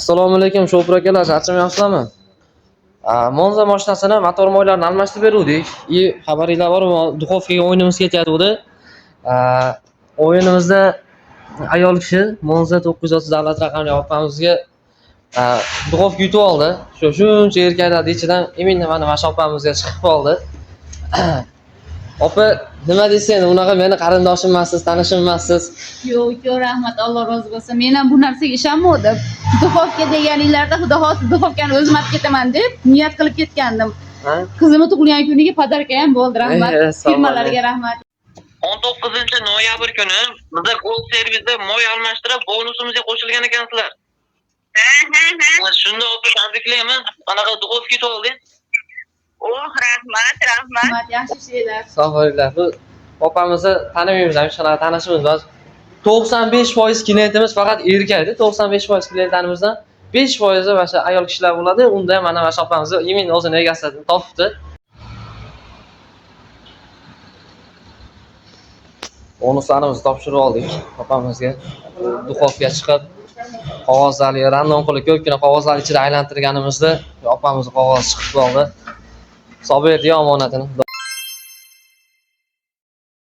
Assalomu alaykum, shofir akalar, charchamayapsizlarmi? Monza mashinasini motor moylarini almashtirib beruvdik. И xabaringlar bormi, duxovkaga o'yinimiz ketyapti. O'yinimizda ayol kishi Monza 930 davlat raqamli opamizga duxovka yutib oldi. Shu shuncha erkaklar ichidan именно mana shu opamizga chiqib qoldi. Opa, nima deysiz endi? Unaqa meni qarindoshim emassiz, tanishim emassiz. Yo'q, yo'q, rahmat, Alloh rozi bo'lsin. Men ham bu narsaga ishonmadim. Duxovka deganinglarda, xudo xohlasa, duxovkani o'zim olib ketaman deb niyat qilib ketgandim. Ha? Qizimni tug'ilgan kuniga подарка ham bo'ldi, rahmat. Sog' bo'ling. Firmalarga rahmat. 19 noyabr kuni biza Gold servisda moy almashtirib bonusimizga qo'shilgan ekansizlar. Ha. Shunda opa tabriklayman. Qanaqa duxovka yutib olding? Oh, rahmat, rahmat. Rahmat, yaxshi ishlaylar. Sog' bo'linglar. Bu opamizni tanimaymiz ham, hech qanaqa tanishimiz emas. 95% klientimiz faqat erkakda, 95% klientlarimizdan 5% mana shu ayol kishilar bo'ladi. Unda ham mana shu opamizni именно o'zini egasini topibdi. Bonuslarimizni topshirib oldik opamizga. Duxovka chiqib, qog'ozlarni random qilib ko'pgina qog'ozlar ichida aylantirganimizda opamizni qog'ozi chiqib qoldi. Hisob berdi omonatini. Xudo